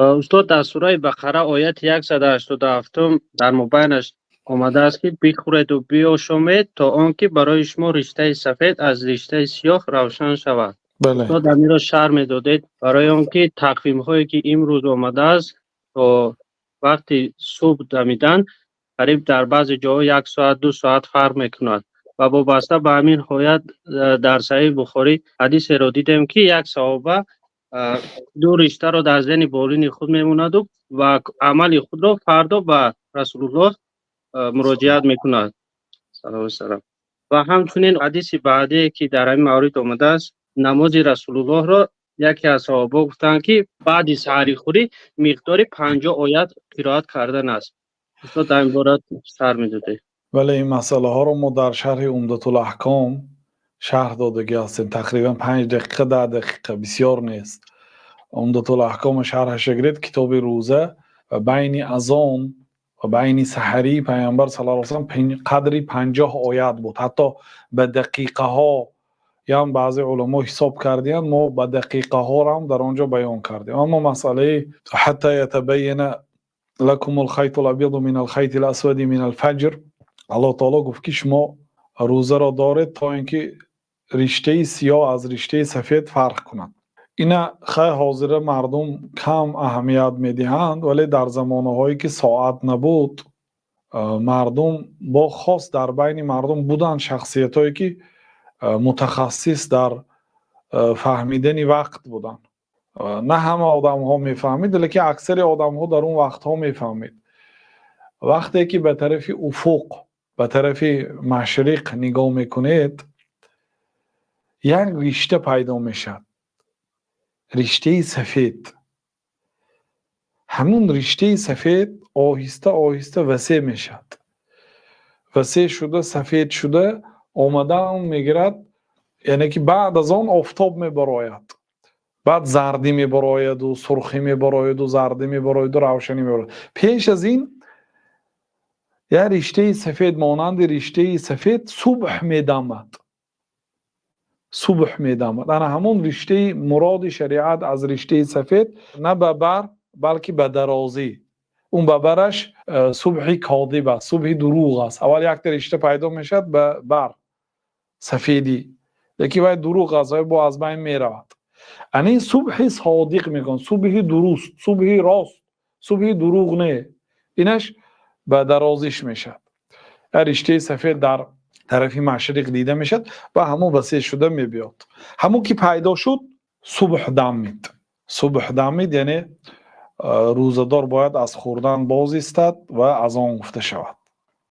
Устод, дар сураи Бақара, ояти 187, дар мобайнаш омадааст, ки бихӯреду биошомед, то он ки барои шумо риштаи сафед аз риштаи сиёҳ равшан шавад. Бале. Устод, амиро шарҳ медодед, барои он ки тақвимҳое, ки имрӯз омадааст, то вақти субҳ дамидан қариб дар баъзе ҷоҳо як соат, 2 соат фарқ мекунад. Ва вобаста ба ҳамин оят дар Саҳиҳи Бухорӣ ҳадисеро дидем, ки як саҳоба ду риштаро дар зери болини худ мемонаду ва амали худро фардо ба Расулуллоҳ муроҷиат мекунад, салам. Ва ҳамчунин ҳадиси баъдие, ки дар ҳамин маврид омадааст, намози Расулуллоҳро яке аз саҳобаҳо гуфтанд, ки баъди саҳарихӯрӣ миқдори 50 оят қироат кардан аст. Устод, дар ин бора шарҳ медодед. Вале ин масъалаҳоро мо дар шарҳи Умдатулаҳком шарҳ додагӣ ҳастем. Тақрибан 5 дақиқа, 10 дақиқа бисёр нест. Умдатулаҳкома шарҳаша гиред, китоби рӯза ва байни азон ва байни саҳарии Пайғамбар саллаллоҳу алайҳи васаллам қадри 50 оят буд. Ҳатто ба дақиқаҳо ям баъзе уламо ҳисоб кардиянд, мо ба дақиқаҳорам дар он ҷо баён кардем. Аммо масъалаи حتى يتبين لكم الخيط الأبيض من الخيط الأسود من الفجر, Аллоҳ таоло гуфт, ки шумо рӯзаро доред, то ин ки риштаи сиёҳ аз риштаи сафед фарқ кунад. Ина хай, ҳозира мардум кам аҳамият медиҳанд, вале дар замонаҳое, ки соат набуд, мардум бо хос дар байни мардум буданд шахсиятҳое, ки мутахассис дар фаҳмидани вақт буданд. На ҳама одамҳо мефаҳмид, лекин аксари одамҳо дар он вақтҳо мефаҳмид. Вақте ки ба тарафи уфуқ, ба тарафи машриқ нигоҳ мекунед, як ришта пайдо мешавад, риштаи сафед. Ҳамун риштаи сафед оҳиста оҳиста васеъ мешавад, васеъ шуда, сафед шуда омадан мегирад, яъне ки баъд аз он офтоб мебарояд, баъд зардӣ мебарояду сурхӣ мебарояду зардӣ мебарояду равшанӣ мебарояд. Пеш аз ин як риштаи сафед, монанди риштаи сафед, субҳ медамад, субҳ медамад. Ана ҳамон риштаи муроди шариат аз риштаи сафед на ба бар, балки ба дарозӣ. Он ба бараш субҳи кодиб аст, субҳи дурӯғ аст. Аввал якта ришта пайдо мешавад ба бар сафедӣ, лекин вай дурӯғ аст, вай бо аз байн меравад. Ана ин субҳи содиқ мегӯянд, субҳи дуруст, субҳи рост, субҳи дурӯғ не. Инаш ба дарозиш мешавад. Як риштаи сафед дар тарафи машриқ дида мешавад ва ҳамон васеъ шуда мебиёд. Ҳамон ки пайдо шуд, субҳ дамид, субҳ дамид, яъне рӯзадор бояд аз хӯрдан боз истад ва азон гуфта шавад.